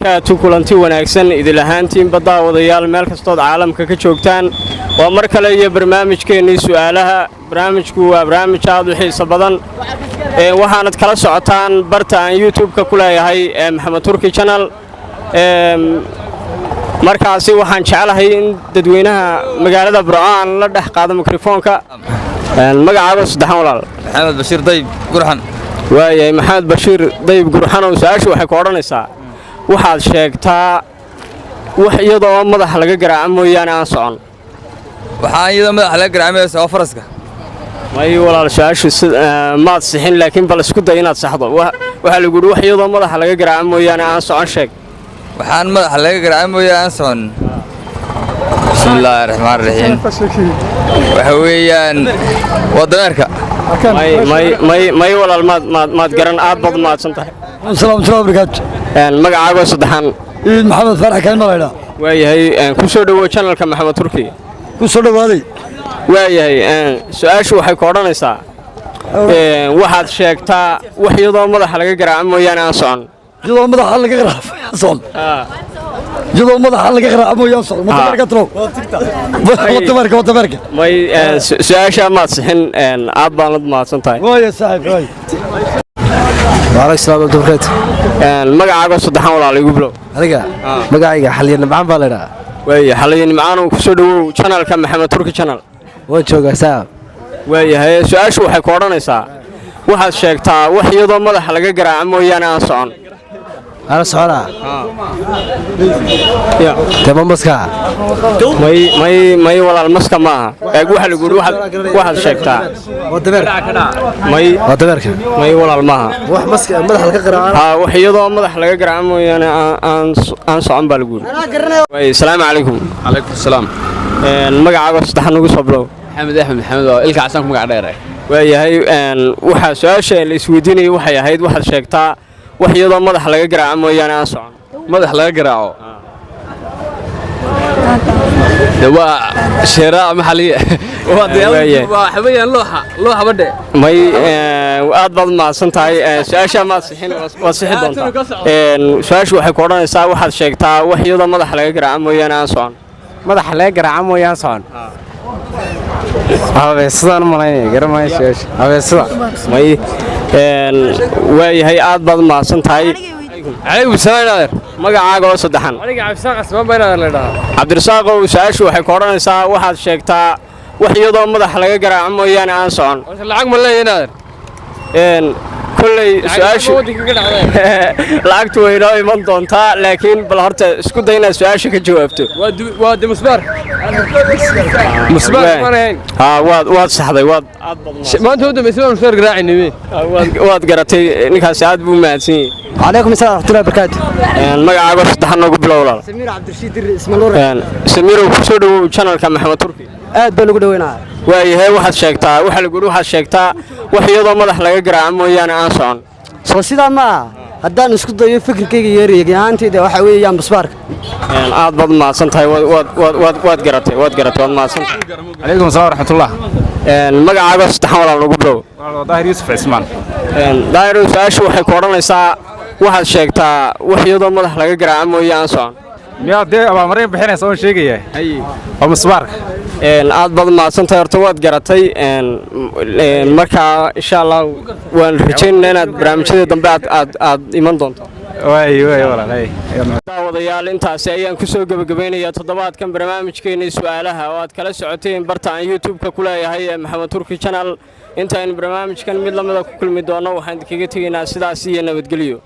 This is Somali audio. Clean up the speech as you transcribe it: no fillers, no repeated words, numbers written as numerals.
Kaatu kulanti wanaagsan idil ahaantiinba, daawadayaal, meel kastood caalamka ka joogtaan. Waa mar kale iyo barnaamijkeennii su'aalaha. Barnaamijku waa barnaamij aad u xiiso badan, waxaanad kala socotaan barta aan YouTube-ka ku leeyahay ee Maxamed Turki Channel. Markaasi waxaan jeclahay in dadweynaha magaalada Burco aan la dhex qaado mikrofoonka. Magacaaba saddexan, walaal? Maxamed Bashiir Dayib Gurxan. Waayahay, Maxamed Bashiir Dayib Gurxanow, su-aashu waxay ku odhanaysaa: waxaad sheegtaa wax iyadoo madaxa laga garaaco mooyaane aan socon. Waxaan iyadoo madaxa laga garaacmaysa waa faraska. May walaal, su-aashu maad sixin, laakiin bal isku day inaad saxdo. Waxaa lagu yidhi wax iyadoo madaxa laga garaaco mooyaane aan socon sheeg. Waxaan madaxa laga garaaca mooyaane aan socon. Bismi illaahi raxmaan raxiim. Waxa weeyaan waa dameerka. May, may, may, may walaal, maad garan. Aad baad mahadsan tahay. Salaam salaam barakaatu. Magacaago saddexan? Iid Maxamed Faarax Kalma laydhaa. Waayahay, ku soo dhowow channelka Maxamed Turki. Ku soo dhowaaday. Waayahay, su-aashu waxay ku odhanaysaa: waxaad sheegtaa wax iyadoo madaxa laga garaaco mooyaane aan socon. Iyadoo madaxa laga qaraaco socon, iyadoo madaxa laga qaraaco mooyaan socon, wadameerka talo, wadameerka, wadameerka. May, su-aashaa maad sixin. Aad baanad mahadsan tahay. Waaya saaxiib, waay. وعليك السلام ورحمة الله وبركاته. Magacaago saddexan, walaal, igu bilow. Aniga magacayga Xaliya Nimcaan baa laydhaa. Waaya, Xaliya Nimcaanow, ku soo dhowow channelka Maxamed Turki Channel. Waan joogaa, saaxib. Waayahay, su-aashu waxay ku odhanaysaa: waxaad sheegtaa wax iyadoo madaxa laga garaaco mooyaane aan socon. Ana soconaa dee, maska? May, may, may walaal, maska maaha. Eeg, waxa lagu yidhi waxaad sheegtaa. Waa dameerka. May. Waa dameerka. May walaal, maaha. Wax maska madaxa laga qaraaco. Haa, wax iyadoo madaxa laga garaaco mooyaane aan socon baa lagu yidhi. Waay, asalaamu calaykum. Calaykum salaam. Magacaaga saddexan ugu soo bilow. Maxamed Axmed Maxamed oo Ilka Casaan ku magac dheer. Waayahay, waxaa su-aasha la isweydiinayay waxay ahayd: waxaad sheegtaa wax iyadoo madaxa laga garaaco mooyaane aan socon. Madax laga garaaco de waa sheeraa ama xaliye waa Waayahay. waa waxa weeyaan looxa badhe. May, aad baad mahadsan tahay. Su-aashaa maad sixin, waad sixi doontaa. Su-aashu waxay ku odhanaysaa: waxaad sheegtaa wax iyadoo madaxa laga garaaco mooyaane aan socon. Madaxa laga garaaca mooyaan socon, abeesadaan u malaynaya, garamaayo su-aasha, abeesada. May, waayahay, aad baad mahadsan tahay. Calaykum salaam, adeer. Magacaaga oo saddexan? Aniga Cabdisaaq Casmaan baa inaad la dhahaa. Cabdirasaaqow, su-aashu waxay ku odhanaysaa: waxaad sheegtaa wax iyadoo madaxa laga garaaco mooyaane aan socon. Horta lacag ma leeyahay, adeer? Kolley su-aashu waddanka ka dhacday. Lacagtu way inoo iman doontaa, laakiin bal horta isku day inaad su-aasha ka jawaabto. Waa de musbaar, musbaar maan ahayn? Haa, waad saxday, waad aad baad mahadsan. Maanta u dambeysay baan musbaar garaacayna. Waad garatay. Ninkaasi aad buu u mahadsan yahay. Calaykum asalaam waraxmatullahi wabarakaatu. Magacaaga saddexan noogu bilow, walaal. Samiir Cabdirashiid Dirri Ismanuur. Samiirow, ku soo dhowow channelka Maxamed Turki. Aad baan ugu dhoweynaa. Waayahay, waxaad sheegtaa, waxa lagu yidhi waxaad sheegtaa wax iyadoo madax laga garaaco mooyaane aan socon. Soo sidaa ma aha? Haddaan isku dayo fikirkayga yeerayga ahaantayda, waxaa weeyaan musbaarka. Aad baad mahadsan tahay. Waad garatay, waad garatay, waad mahadsan tahay. Calaykum asalaam waraxmatullah. Magacaaga saddexan, walaal, noogu bilow. Waa Daahir Yuusuf Cismaan. Daahirow, su-aashu waxay ku odhanaysaa: waxaad sheegtaa wax iyadoo madax laga garaaco mooye aan socon. Miyaa dee abaalmarin bixinaysa oon sheegaya? Waa musbaarka. Aad baad mahadsantahay. Horta waad garatay. Markaa insha Allah waan rajaynaynaa inaad barnaamijyada dambe aad iman doonto. Waay waay walaal, hay. Daawadayaal, intaasi ayaan ku soo gebagabaynayaa toddobaadkan barnaamijkeennii su'aalaha oo aad kala socoteen barta aan YouTube-ka ku leeyahay ee Maxamed Turki Channel. Intaaynu barnaamijkan mid lamida ku kulmi doonno, waxaan idinkaga tegaynaa sidaas iyo nabadgelyo.